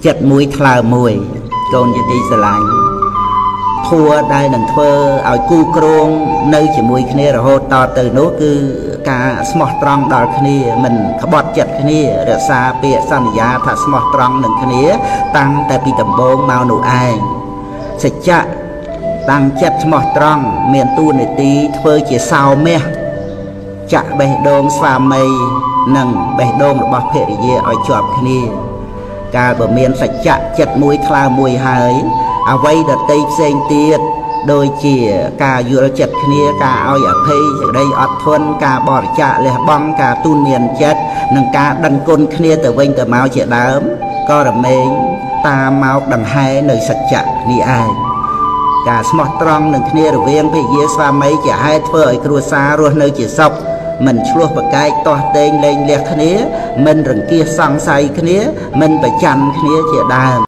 ចិត្តមួយថ្លើមមួយកូនជាទីស្រឡាញ់ធัวដែលនឹងធ្វើឲ្យគូគ្រងនៅជាមួយគ្នារហូតតទៅនោះគឺការស្មោះត្រង់ដល់គ្នាមិនក្បត់ចិត្តគ្នារក្សាពាក្យសន្យាថាស្មោះត្រង់នឹងគ្នា តាំងតែពីដំបូងមកនោះឯងសច្ចៈតាំងចិត្តស្មោះត្រង់មានតួនាទីធ្វើជាសោមាសចាក់បេះដូងស្វាមីនិងបេះដូងរបស់ភរិយាឲ្យជាប់គ្នា កាលបើមានសច្ចៈចិត្តមួយថ្លើមមួយហើយអ្វីដតីផ្សេងទៀតដូចជាការយល់ចិត្តគ្នាការឲ្យអភ័យសេចក្តីអត់ធន់ការបរិច្ចាគលះបង់ការទូនមានចិត្តនិងការដឹងគុណគ្នាទៅវិញទៅមកជាដើមក៏រមែងតាមមកដង្ហែនៅសច្ចៈនេះឯងការស្មោះត្រង់នឹងគ្នារវាងភរិយាស្វាមីជាហេតុធ្វើឲ្យគ្រួសាររស់នៅជាសុខមិនឆ្លោះប្រកែកទាស់ទែងលែងលះគ្នាមិនរង្គៀសសង្ស័យគ្នាមិនប្រច័នគ្នាជាដើម។